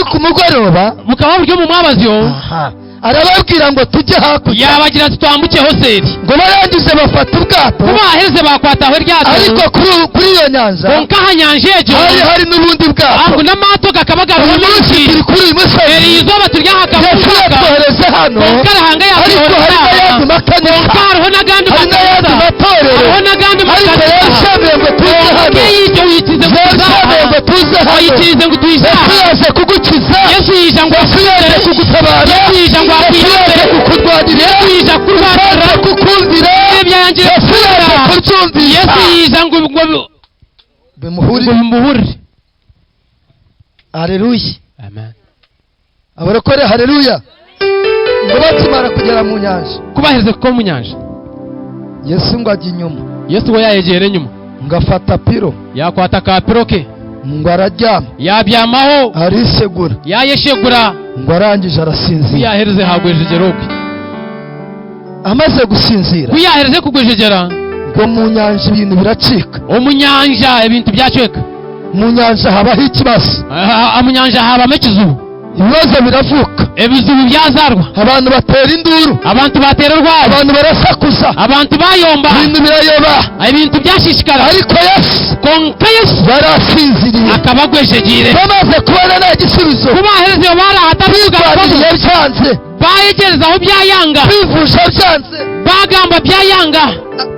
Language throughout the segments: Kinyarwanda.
Ari ku mugoroba Bukaba buryo mu mwabazyo. Aha. Arababwira ngo tujye hakurya. Yabagira ati twambukeho seri. Ngo barangize bafata ubwato. Kubaheze bakwataho ryato. Ariko kuri iyo nyanja Konka aha nyanja egyo hari n'ubundi bwato. Ago n'amaato gakaba Uyu gariho munsi mingi. turi kuri uyu musozi. Eri izooba turi aha Yesu kabuga. yatwohereze hano. Konka Ruhanga Ariko hari yatwohereza. n'ayandi makanisa. Konka hariho n'agandi Hari n'ayandi makanisa. matorero. Hariho n'agandi Ariko makanisa. yashamiye ngo tuze hano. Eyijyo wikirize ngo Yashamiye ngo tuzaha. tuze hano. Oyikirize ngo Yesu tuyizaha. yaje kugukiza. Yesu yija ngo Yesu yaje kugutabara. Yesu yija ngo Yesu yaje akwiyambere. kukurwanirira. Yesu yija kurwanira. Yaje kukumvira. Ebyangira Yesu yaje kukora. kubyumvisha. Yesu yija ngo Bimuhurire. bimuhurire. Haleluya. Amen. Abarokore haleluya. Ngo bakimara kugera mu nyanja. Kubaheze kuko mu nyanja. Yesu ngo ajya inyuma. Yesu we yayegera enyuma. Ngo afata piro. Yakwata kapiro ke. Ngo araryama. Yabyamaho. Arisegura. Yayeshegura. Ngo arangije arasinzira. Kuyahereze hagwejegera okwe. Amaze gusinzira. Kuyahereze kugwejegera. Ngo mu nyanja ibintu biracika. Omu nyanja ebintu byacweka. Mu nyanja habaho ikibazo. Omu nyanja habamo ekizibu. Ibibazo biravuka. Ebizibu byazarwa. Abantu batera induru. Abantu batera urwara. Abantu barasakuza. Abantu bayomba. Ibintu birayoba. Ebintu byashishikara. Ariko Yesu Konka Yesu yarasinziriye. akaba agwejegire. Bamaze kubona nta gisubizo. Kubahereza iyo Kwirwaniye byanze. Bayegerezaho byayanga. Kwivusha byanze. Bagamba byayanga.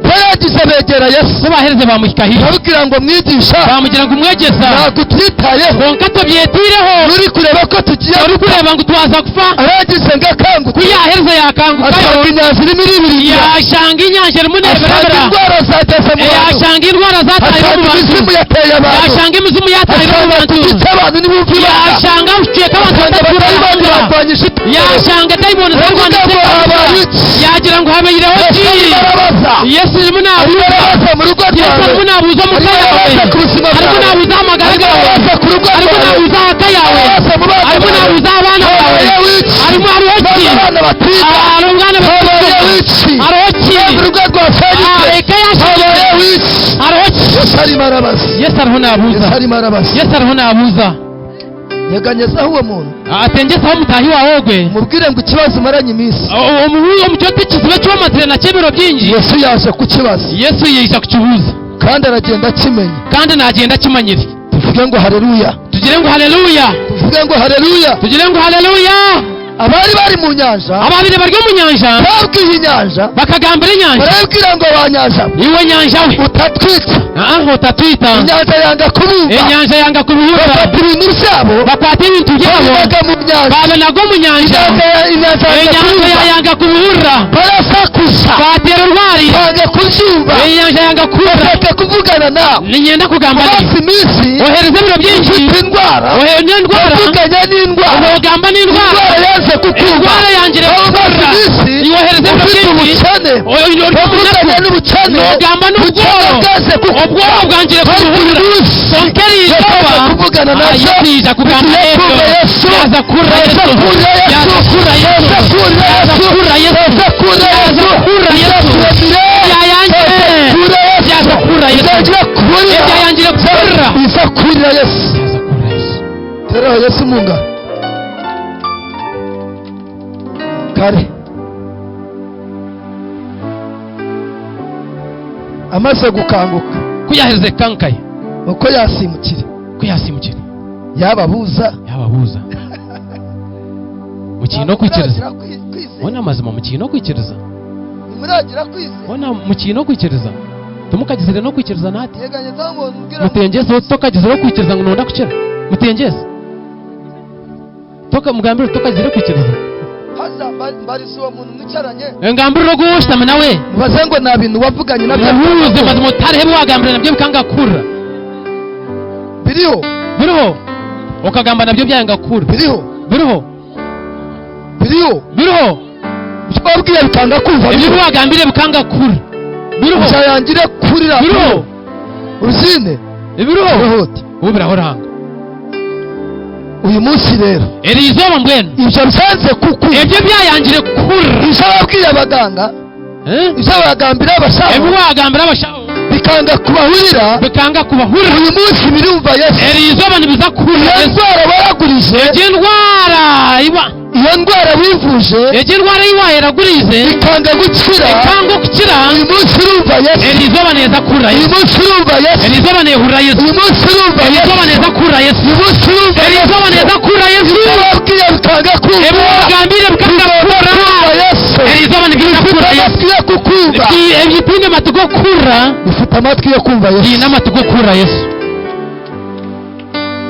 Baragize begera Yesu. Kubahereze bamuhika hirya. Barabwira ngo mwigisha. Bamugira ngo umwegesa. Ntabwo utwitayeho. Konka tubyetireho. Uri kureba ko tugiye Uri kureba ngo twaza kufa. Aragize ngo akangutse. Kuyahereza yakangukayo. Asanga inyanja irimo iribirira. Yashanga inyanja irimo Asanga ireberabera. indwara zageze mu bantu. Yashanga indwara zataye mu Asanga bantu. imizimu yateye abantu. Yashanga imizimu yataye mu Asanga bantu. tugice abantu ntibumva Imana. Yashanga uceka abantu Asanga batatura abatari Ruhanga. barwanyije itorero. Yashanga dayimoni Baravuga zarwanitse. ngo habaye iki? Yagira ngo habeyireho Yesu ki. arimo arabaza. Yesu arimo Arimo nabuza. arabaza mu rugo Yesu rwawe. arimo nabuza mu Arimo ka yawe. arabaza ku buzima Arimo bwawe. nabuza amagara Arimo gawe. arabaza ku rugo Arimo rwawe. nabuza aka yawe. Arabaza mu bana Arimo bawe. nabuza abana bawe. Habayeho iki? Arimo hariho ki. Maze abana batiga. Hari umwana Habayeho batiga. iki? Hariho ki. Maze urugo rwasenyutse. Eka yashize. Habayeho iki? Hariho ki. Yesu arimo arabaza. Yesu ariho nabuza. Yesu arimo arabaza. Yesu ariho nabuza. Nyeganyezaho uwo muntu. Atengesaho mutahi wawe ogwe. Mubwire ngo ikibazo umaranye iminsi. Omucyote ekizibu ekyomazire nakyo ebiro bingi. Yesu yaje kukibaza. Yesu yija kukibuuza. Kandi aragenda akimenya. Kandi nagenda akimanyire. Tuvuge ngo haleluya. Tugire ngo haleluya. Tuvuge ngo haleluya. Tugire ngo haleluya. Abari bari mu nyanja. Ababire bari mu nyanja. Babwiye inyanja. Bakagambira inyanja. Barabwira ngo wa nyanja. Iwe nyanja we. Utatwita. Utatwita. Inyanja yanga kubumva. Inyanja yanga kubihuza. Bafata ibintu byabo. Bakwata ibintu byabo. Babibaga mu nyanja. Babonaga mu nyanja. Inyanja yanga kubihuza. Barasakuza. Batera urwari. Banga kubyumva. Inyanja yanga kubihuza. Bashaka kuvugana nawe. Ninyenda kugamba. Umaze iminsi. Ohereza ibiro byinshi. Ufite indwara. Ohereza indwara. Wavuganye n'indwara. Ugamba n'indwara. Indwara yaje kukumva. Indwara yangire Umaze iminsi. Yohereza ibiro Ufite byinshi. ubukene. Wavuganye n'ubukene. Ugamba n'ubworo. Bwaje kukumva. Ubworo bwangire kubuhura. Sonkeri izuba. Kuvugana nabyo. Yesu yija kugamba Yesu. Yaza kura Yesu. Yaza kura Yesu. Yaza kura Yesu. Yaza kura Yesu. Yaza kura Yesu. Yaza kura Yesu. Yaza kura Yesu. Yayangire kura. Yaza kura Yesu. Yaza kura Yesu. Tera Yesu munga. Kare. Amaze gukanguka. Kuyaheze kankaye. Uko yasimukira. Kuyasimukira. Yababuza. Yababuza. Mukino kwikiriza. Ona mazima mukino kwikiriza. Muragira kwizera. Ona mukino kwikiriza. Tumukagizire no kwikiriza nati. Yeganyeza ngo mbwira. Mutengeze tokagizire kwikiriza ngo nonda kukira. Mutengeze. Toka mugambire tokagizire kwikiriza. Haza mbarizo uwo muntu mwicaranye. Ngambire no gushitama nawe. Mubaze ngo nta bintu wavuganye nabyo. Muhuze mazima utarebe wagambire nabyo bikangakura. Biriho. Biriho. Ukagamba nabyo byangakura. Biriho. Biriho. Biriho. Biriho. Wabwiye bikanga kumva. Ibyo wagambire bikangakura. Biriho. Cyayangire kurira. Biriho. Uruzine. Ibiriho. Ubu birahoranga. Uyu munsi rero. Eri izuba mbwenu. Ibyo byanze kuku. Ibyo byayangire kurira. Ibyo wabwiye abaganga. Ibyo wagambira abashaho. Ibyo wagambira abashaho. Bikanga kubahurira. Bikanga kubahurira. Uyu munsi birumva Yesu. Eri izoba nibiza kuhurira Iyo Yesu. ndwara waragurije, Egi ndwara iba, iyo ndwara wivuje, egi ndwara iwayeragurize, bikanga gukira, ikanga okukira, uyu munsi urumva Yesu. Eri izoba neza kuhurira Uyu Yesu. munsi urumva Yesu. Eri izoba nehurira Yesu. Uyu munsi urumva Eri Yesu. izoba neza kuhurira Yesu. Uyu munsi urumva Eri Yesu. izoba neza kuhurira Yesu. Ibyo wabwiye bikanga kumva, Ebyo wagambire bikanga bigomba kuhurira. kumva Yesu. Eri izoba nibwiza Bifite kuhurira Yesu. amatwi yo kukumva. Ebyo amatu gokuhurira. Bifite amatwi yo kumva Yesu. Biine amatu gokuhurira Yesu.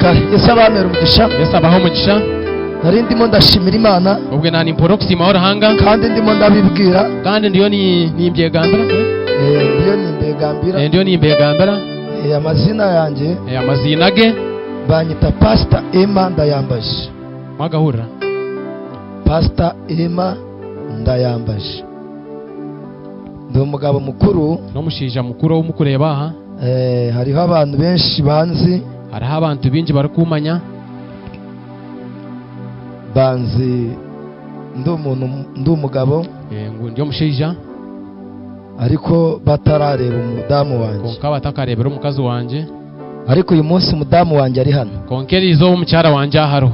Kare, Yesu abamera umugisha. Yesu abaho umugisha. Nari ndimo ndashimira Imana, Ubwe nani mpora okusiima Ruhanga, kandi ndimo ndabibwira. Kandi ndiyo nimbyegambira. Ndiyo nimbegambira. Ndiyo nimbyegambira. Amazina yanjye, Amazina ge, banyita Pastor Emma Ndayambaje. Mwagahurira. Pastor Emma Ndayambaje, ndi umugabo mukuru. N'omushaija mukuru owumukureeba aha. Hariho abantu benshi banzi. Hariho abantu bingi barikumanya. Banzi ndi umuntu, ndi umugabo, Ngu ndi omushaija, ariko batarareba umudamu wanjye. Konka batakarebera omukazi wanje. Ariko uyu munsi umudamu wanjye ari hano. Konka eriizooba omukyara wanje ahariho.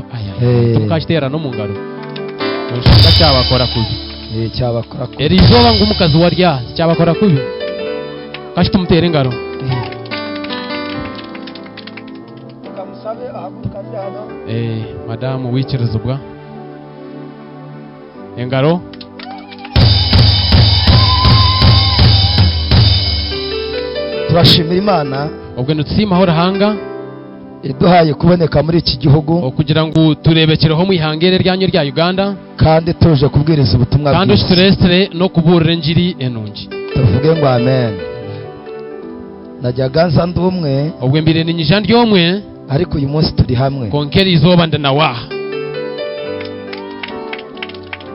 Tukakiteera n'omu ngaro, enshonga kyabakora kubi. Cyabakora kubi. Eriizooba ngu omukazi warya kyabakora kubi, kashi tumuteera engaro. Kamusabe ahaguruka aze hano. Madamu wikirizibwa engaro. Turashimira Imana Ubwo nitusiimaho Ruhanga iduhaye kuboneka muri iki gihugu, okugira ngu turebekireho mu ihangere ryanyu rya Uganda, kandi tuje kubwiriza ubutumwa kandi bwiza. okituresire n'okubuurira enjiri enungi. Tuvuge ngo amen. Najyaga nza ndi umwe, Obwe mbire ninyija ndi omwe, ariko uyu munsi turi hamwe. Konka eriizooba ndi nawe.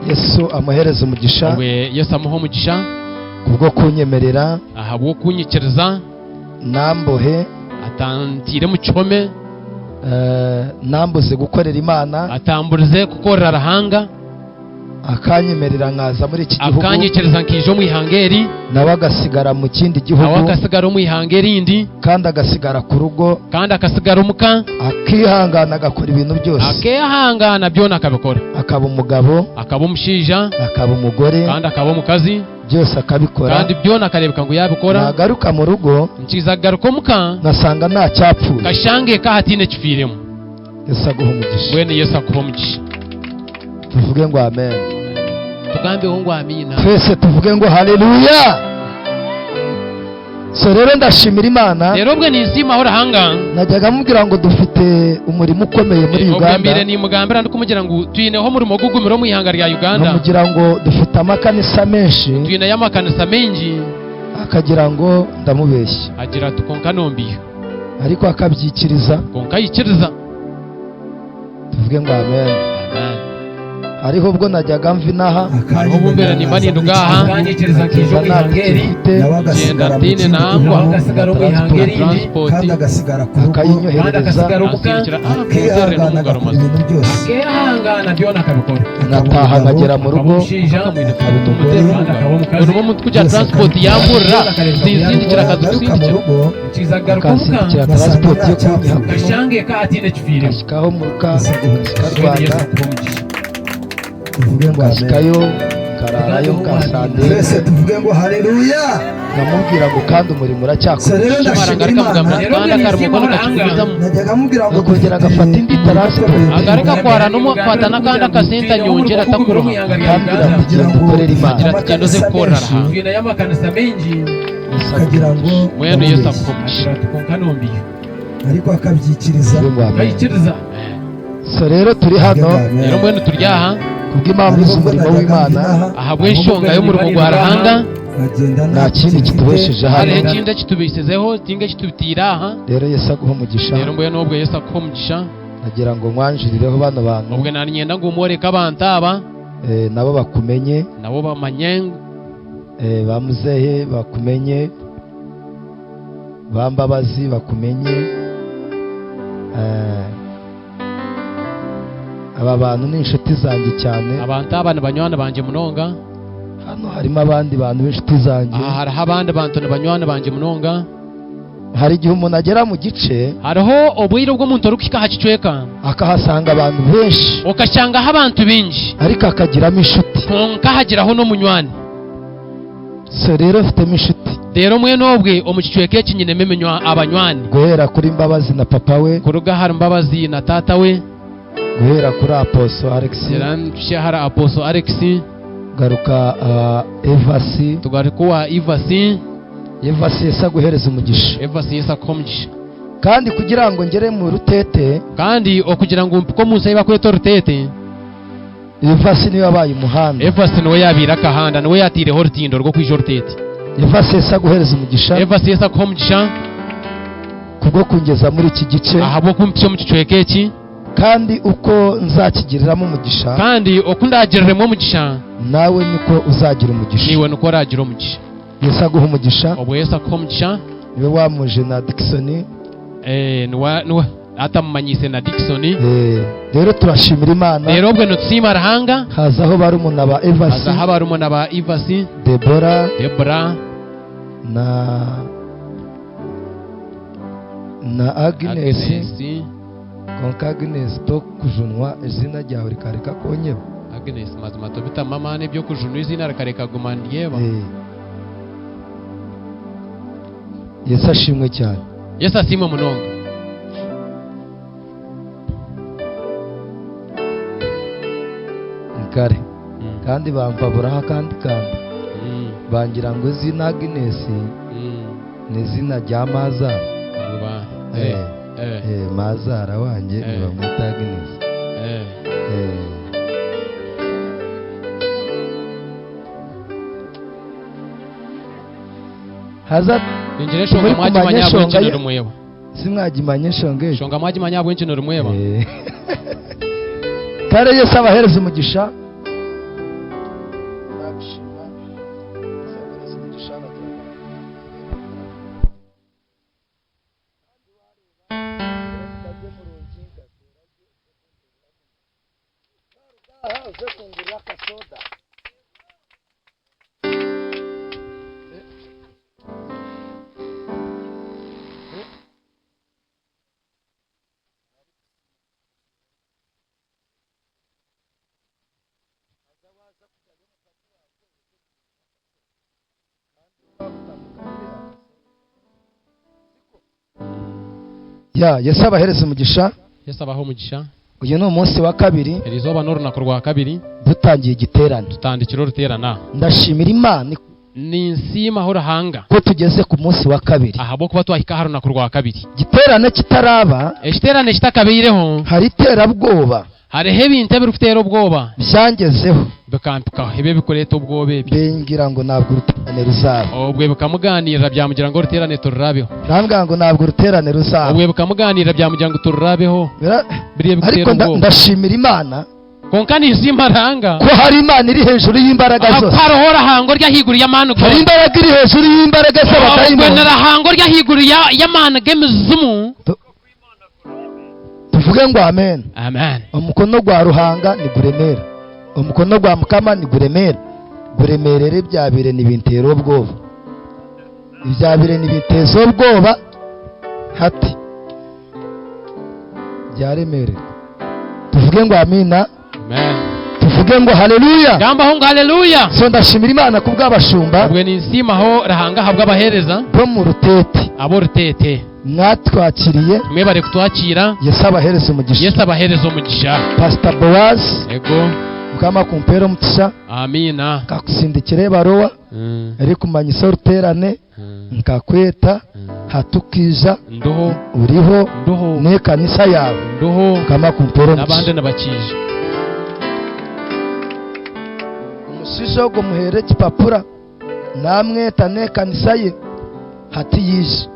Yesu amuhereze umugisha Obwe Yesu amuhe omugisha kubwo kunyemerera, ahabw'okunyikiriza, nambohe, atantire mu kihome, nambuze gukorera Imana, atamburize kukorera Ruhanga, akanyemerera nkaza muri iki gihugu, akanyikiriza nkija omu ihanga eri, nawe agasigara mu kindi nawe gihugu, akasigara omu ihanga erindi, kandi agasigara ku rugo, kandi akasigara omuka, akihangana agakora ibintu byose, akehangana byona akabikora, akaba umugabo, akaba omushaija, akaba umugore, kandi akaba omukazi, byose akabikora, kandi byona akarebeka ngu yabikora. Nagaruka mu rugo, Nkiza kugaruka omuka, ngasanga nta cyapfuye. Kashange eka hatiine kifiiremu. Yesu aguha umugisha. Mbwenu Yesu akuha omugisha. Tuvuge ngo amen. Tugambeho ngu amiina. Twese tuvuge ngo haleluya. So rero ndashimira Imana. Rero obwe ninsiimaho Ruhanga. Najyaga mubwira ngo dufite umurimo ukomeye muri Obwe Uganda, mbire nimugambira ndikumugira ngu twineho omurimo gugumire omu ihanga rya Uganda, nkamugira ngo dufite amakanisa menshi, twineyo amakanisa maingi, akagira ngo ndamubeshya, agira ati konka nombiyo, ariko akabyikiriza. Konka ayikiriza. Tuvuge ngo amen. Amen. Hariho ubwo najyaga mva inaha, Hariho obumbera nimba ninduga aha, Akanyikiriza nkija omu nta ihanga tike eri, mfite, nawe agasigara mu Ngenda kindi ntine nangwa. gihugu, agasigara omu ihanga erindi, transport, kandi agasigara ku rugo, kandi akayinyoherereza, akasigara omuka, ansindikira muterere akihangana n'omungaro agakora maze ibintu byose, akehangana byona akabikora, akaba nkataha umugabo, nkagera mu akaba rugo, omushaija, akaba umugore, kandi akaba omukazi. oruba omuntu kugira transport yamburira zinzindikira akazi yagaruka mu kusindikira, rugo, Nkiza kugaruka omuka, akansindikira ngasanga transport nta yo kunyiha, cyapfuye. kashange eka hatiine kifiiremu. ngashyikaho mu ruka, Yesu aguha umugisha. ngashyika Mbwenu Yesu Rwanda, akuha omugisha. Tuvuge ngo amen. ngashyikayo nkararayo nkasandege, Twese tuvuge ngo haleluya. nkamubwira ngo kandi umurimo So uracyakomeje. rero ndashimira Agaruka Imana. mugambira Rero kandi akarimo ninsiima kakigumizamu. Najyaga mubwira ngo Akongera agafata indi transport, Agaruka kwara kwata n'akandi akasente anyongera atakuruha, akambwira ati genda ukorere Imana. Agira ati genda uze gukorera Ruhanga. Twineyo amakanisa maingi, Yesu aguha akagira ngo Mbwenu Yesu ndamubeshya, akuha omugisha. agira ati konka nombiyo, ariko akabyikiriza. Tuvuge ngo amen. akayikiriza. So rero turi hano Rero mbwenu turi aha kubw'impamvu z'umurimo w'Imana, ahabw'enshonga y'omurimo gwa Ruhanga, nta kindi kitubesheje hano. hariho ekindi ekitubeisezeho tinga ekitubitiire aha. Rero Yesu aguha umugisha. Rero mbwenu obwe Yesu akuha omugisha. Nagira ngo nkwanjirireho bano bantu, Obwe naninyenda ngu mworeke abantu aba, nabo bakumenye, nabo bamanye, bamuzehe bakumenye, bambabazi bakumenye. Aba bantu ni inshuti zanjye cyane. Abantu aba ni banywana banje munonga. Hano harimo abandi bantu b'inshuti zanjye. Aha hariho abandi bantu ni banywana banje munonga. Hari igihe umuntu agera mu gice hariho obwire bw'omuntu orikuhika aha kicweka akahasanga abantu benshi okashangaho abantu bingi ariko akagiramo inshuti konka hagiraho n'omunywani. So rero mfitemo inshuti rero mwene obwe omu kicweka eki nyinemu abanywani guhera kuri Mbabazi na papa we, kuruga hari Mbabazi na tata we, guhera kuri Apostle Alex, era hari Apostle Alex, garuka Evasi, tugaruka Evasi. Evasi yesa guhereza umugisha. Evasi yesa komugisha. Kandi kugira ngo ngere mu Rutete, kandi okugira ngo mpike omu nsi ei bakweta Orutete, Evasi niwe yabaye umuhanda. Evasi niwe yabiire akahanda, niwe yatiireho orutindo rw'okwija Orutete. Evasi yesa guhereza umugisha. Evasi yesa kuha omugisha kubwo kungeza muri iki gice, ahabw'okumpisya omu kicweka eki, kandi uko nzakigiriramo umugisha, kandi oku ndagiriremu omugisha, nawe niko uzagira umugisha. Niwe niko oragira omugisha. Yesu aguha umugisha. Obwo Yesu akuha omugisha. Niwe wamuje na Dickson. Niwe atamumanyise na Dickson. Rero turashimira Imana. Rero obwe nitusiima Ruhanga. Hazaho barumuna ba Evasi. Hazaho barumuna ba Evasi. Debora na Agnes. Konka Agnes to kujunwa izina ryawe rikareka konyeba. Agnes mazima tobita mama n'ebyo kujunwa izina rikareka guma ndyeba. Yesu ashimwe cyane. Yesu asimwe munonga. Nkare kandi bamva buraha kandi kamba bangira ngo izina Agnes ni izina rya Mazara. Mazara wanjye bamwita Agnes. Haza ninjire shonga mwagimanya bwenki nurumweba. Simwagimanye shonga. Shonga mwagimanya bwenki nurumweba. Kare Yesu abahereza umugisha. Ya Yesu abahereza umugisha. Yesu abaho umugisha. Uyu ni umunsi wa kabiri. Erizoba n'orunaku rwa kabiri dutangiye igiterane. Tutandikira oruterana. Ndashimira Imana ninsiima Ruhanga ko tugeze ku munsi wa kabiri. Ahabwo kuba twahika harunaku rwa kabiri. Igiterane kitaraba, ekiterane kitakabiireho, hari iterabwoba, hariho ebintu ebirikuteera obwoba byangezeho bikampikaho ebyo ebikureeta obwoba ebyo bingira ngo ntabwo uruterane ruzaba. Obwe bikamuganirira byamugira ngo uruterane tururabeho. Nambwira ngo ntabwo uruterane ruzaba. Obwe bikamuganirira byamugira ngo tururabeho. Ariko ndashimira Imana konka ninsiima Ruhanga ko hari Imana iri hejuru y'imbaraga zose. Hariho Ruhanga ry'ahiguru y'amani. Hari imbaraga iri hejuru y'imbaraga z'abadayimoni. Ruhanga ry'ahiguru y'amani g'emizimu. Tuvuge ngo amen. Amen. Omukono gwa Ruhanga ni guremera. Omukono gwa Mukama ni guremera. Guremerere byabire nibintera ubwoba. Ibyabire nibiteza ubwoba hati byaremerera. Tuvuge ngo amina. Amen. Tuvuge ngo haleluya. Gamba ngo haleluya. So ndashimira Imana kubw'abashumba. Ubwe ninsimaho Ruhanga habwa abahereza bo mu Rutete. Abo Rutete mwatwakiriye, mwebare kutwakira. Yesu abahereza umugisha. Yesu abahereza umugisha. Pastor Boaz, ego Mukama kumpera umugisha. Amina. Kakusindikire barowa eri kumanyisa oruterane nkakweta hatukija ndoho uriho ndoho n'ekanisa yawe. Ndoho Mukama kumpera umugisha. N'abandi nabakije. Umushisho go muhere kipapura namweta n'ekanisa ye hati yije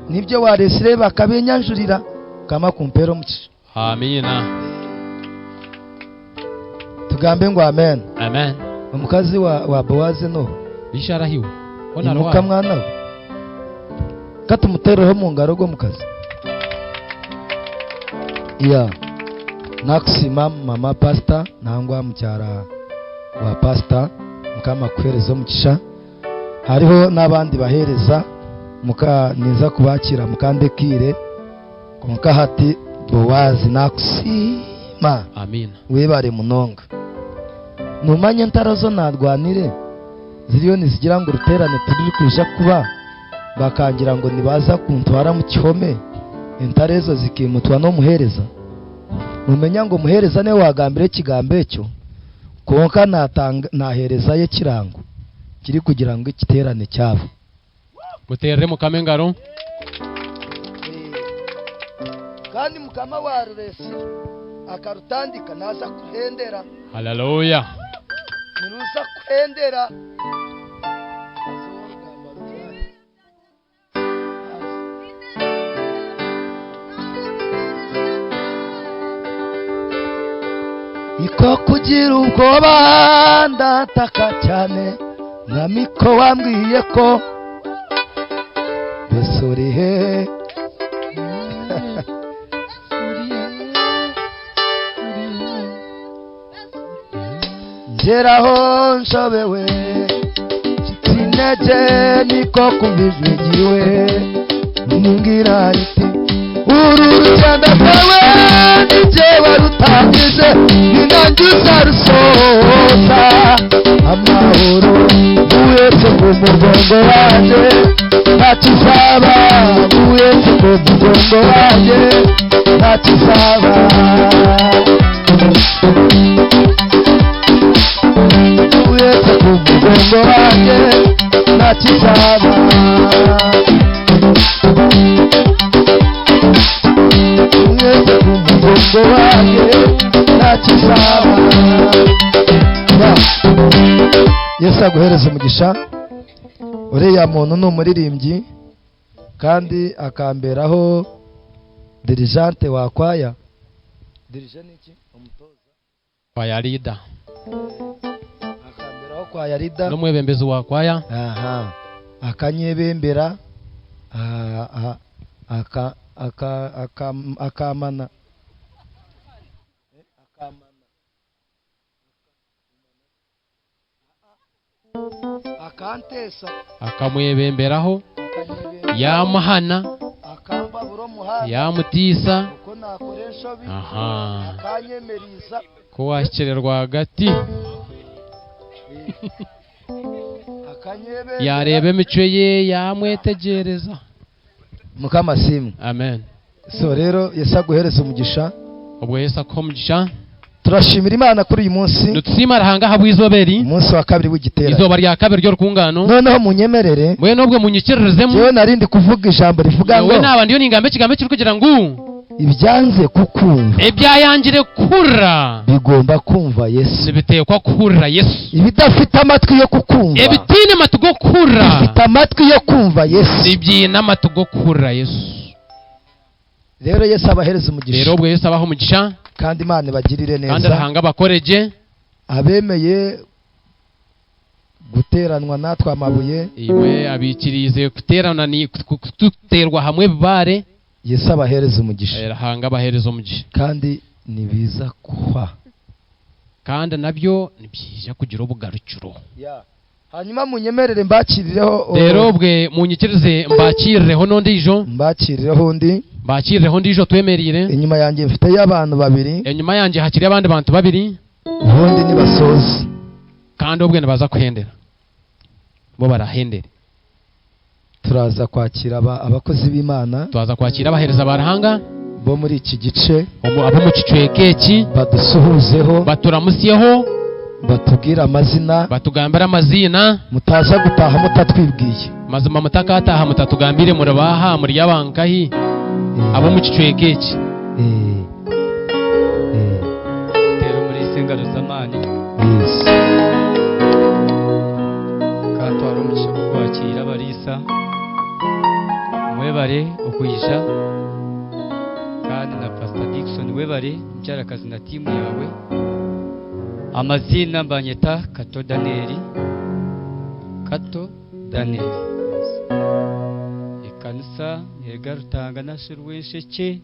nibyo waresire bakabenyanjurira. Mukama kumpera umugisha. Amina. Tugambe ngo amen. Amen. Omukazi wa Boaz no bisharahiwe ona rwa mwana we katumutereho mu ngaro go mukazi ya nakusima mama pastor nangwa mucyara wa pastor Mukama kuhereza umugisha. Hariho n'abandi bahereza Muka niza kubakira mukandekire konka hati Bowazi nakusima. Amina. Webare munonga. Numanye ntarazo narwanire ziriyo nizigira ngo ruterane turi kuja kuba bakangira ngo nibaza kuntwara mu kihome intarezo zikimutwa no muhereza. Mumenya ngo muhereza ne wagambire kigambe cyo konka natanga nahereza ye kirango kiri kugira ngo ikiterane cyabo. Muterere mukamengaro. Kandi mukama waruresi akarutandika naza kuhendera. Haleluya. Niruza kuhendera. Iko kugira ubwoba ndataka cyane mwami ko wambwiye ko mbese uri he? Ngeraho nshobewe nshyitsi intege niko kumva ijwi ryiwe nimbwira riti uru rugendo rwawe ni jye warutangije ni nanjye uzarusoza amahoro uhetse ku mugongo wanjye ntacyo uzaba uhetse ku mugongo wanjye ntacyo uzaba uhetse ku mugongo wanjye ntacyo uzaba uhetse ku mugongo wanjye ntacyo uzaba. Yesu aguhereza umugisha. Uriya muntu ni umuririmbyi kandi akamberaho dirigente wa kwaya. Dirige ni iki? Umutoza kwaya leader. Akamberaho kwaya leader n'umwebembezi wa kwaya. Aha. Akanyebembera akamana akantesa akamwebemberaho yamuhana yamutisa aha akanyemeriza ko washyikirerwa hagati yareba imico ye yamwetegereza. Mukamasimu. Amen. So rero Yesu aguhereza umugisha. Ubwo Yesu akomugisha. Turashimira Imana kuri uyu munsi. Nutsima rahanga habwizoberi. Umunsi wa kabiri w'igiterane. Izoba rya kabiri ryo rukungano. Noneho munyemerere. Mwe nubwo munyikirirezemo. Jewe narindi kuvuga ijambo rivuga ngo. Wewe nabandi yo ningambe kigambe kiri kugira ngo ibyanze kukumva ibyayangire kura bigomba kumva Yesu. Bitekwa kura Yesu. Ibidafite amatwi yo kukumva ebitine matugo kura bifite amatwi yo kumva Yesu. Ibyina matugo kura Yesu. Rero Yesu abahereza umugisha. Rero ubwo Yesu abaho umugisha kandi Imana ibagirire neza. Kandi arahanga bakoreje abemeye guteranwa natwe amabuye. Iwe abikirize guterana ni kuterwa hamwe bare. Yesu abahereza umugisha. Arahanga abahereza umugisha. Kandi nibiza kuha. Kandi nabyo nibyija kugira ubugarukiro. Hanyuma munyemerere mbakirireho. Rero bwe munyikirize mbakirireho nondijo. Mbakirireho undi. Mbakirireho ndijo twemerire. Inyuma yanjye mfite y'abantu babiri. Inyuma yanjye hakiri abandi bantu babiri. Ubundi nibasoza. Kandi ubwe nabaza kuhendera. Bo barahendera. Turaza kwakira abakozi b'Imana. Turaza kwakira abahereza barahanga bo muri iki gice. Abo mu gicweke iki badusuhuzeho, baturamusiyeho, batubwira amazina, batugambira amazina. Mutaza gutaha mutatwibwiye. Mazima mutakataha mutatugambire murabaha muri yabankahi abo mu gicweke iki. Tero muri sengaro zamani. Yes. Katwara umugisha wo kwakira abarisa mwebare okuyisha kandi na Pastor Dickson webare mbyarakazi na timu yawe. Amazina mbanyeta Kato Daniel. Kato Daniel. Ikanisa nirega rutanga nashirwensheke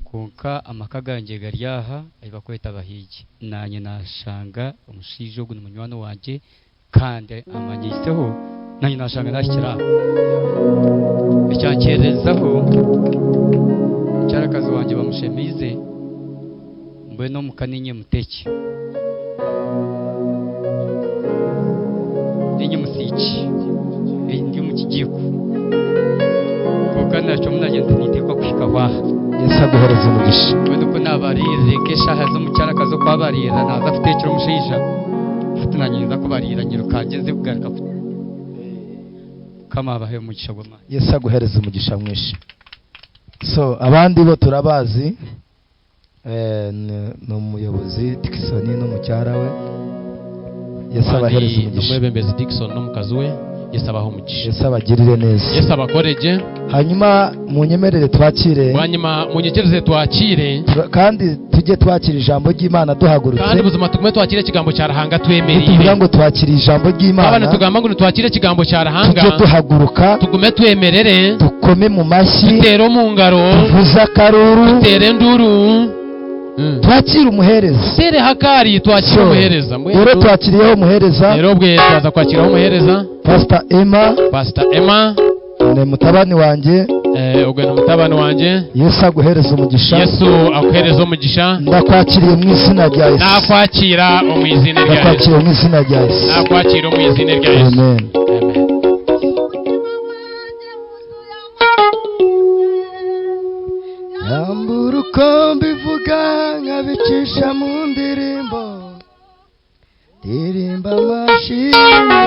konka amakagange garyaha ayibakweta abahigi nanye nashanga umushijo guno munywano wanje kandi amanyiseho Nanjye nashanga nashyikira icyankerezaho cyarakazi wanjye bamushemize mbe no mukaninye muteke ninye musiki ndi mu kijiko kuko nacyo munagenda nitekwa kushika waha. Yesu aguhereza umugisha. Wenda uko nabarire keshaha zo mu cyarakazi kwabarira naza kutekera umushinja hati nanyinza kubarira nyirukageze kugaruka kama abahe umugisha gw'Imana. Yesu aguhereza umugisha mwinshi. So abandi bo turabazi, ni umuyobozi Dickson n'umucyara we. Yesu abahereza umugisha. N'umwebembezi Dickson n'omukazi we. Yesu abahe umugisha. Yesu abagirire neza. Yesu abakoreje. Hanyuma munyemerere twakire. Hanyuma munyekereze twakire. Kandi tujye twakira ijambo ry'Imana duhagurutse. Kandi buzima tugume twakire ikigambo cya Ruhanga twemerire. Tuvuga ngo twakire ijambo ry'Imana. Abana tugamba ngo twakire ikigambo cya Ruhanga. Tujye duhaguruka. Tugume twemerere. Dukome mu mashyi. Dutere mu ngaro. Tuvuze akaruru. Dutere induru. Twakire umuhereza. Tere hakari twakire umuhereza. Rero twakiriyeho umuhereza. Rero bwe twaza kwakiraho umuhereza. Pastor Emma. Pastor Emma. Ni mutabani wanjye. Ubwo ni mutabani wanjye. Yesu aguhereza umugisha. Yesu aguhereza umugisha. Ndakwakiriye mu izina rya Yesu. Nakwakira mu izina rya Yesu. Ndakwakiriye mu izina rya Yesu. Nakwakira mu izina rya Yesu. Amen. Amen. Yambura uko mbivuga nkabicisha mu ndirimbo, ndirimba amashimwe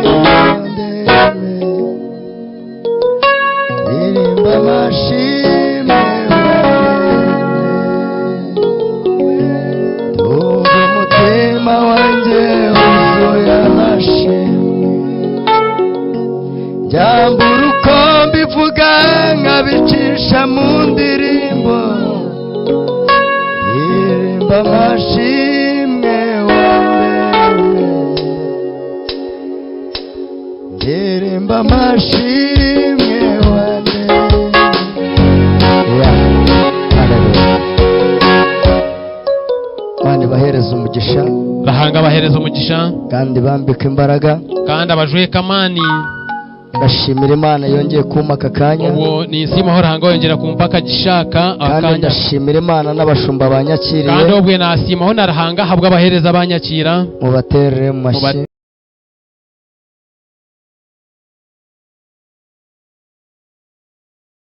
ndeme, ndirimba amashimwe ndumva umutima wanjye wuzuye amashimwe. Yambura uko mbivuga nkabicisha mu ndirimbo, ndirimba amashimwe wandemye, ndirimba amashimwe wandemye. Imana ibahereza umugisha. Ruhanga abahereza umugisha kandi bambika imbaraga kandi abajweka amani. Ndashimira Imana yongeye kumpa aka kanya. Ubu ni isi mahoro hanga yongera kumpa akagishaka kandi ndashimira Imana n'abashumba banyakiriye. Kandi ubwe nasimaho narahanga habwa abahereza banyakira. Mubaterere mu mashyi.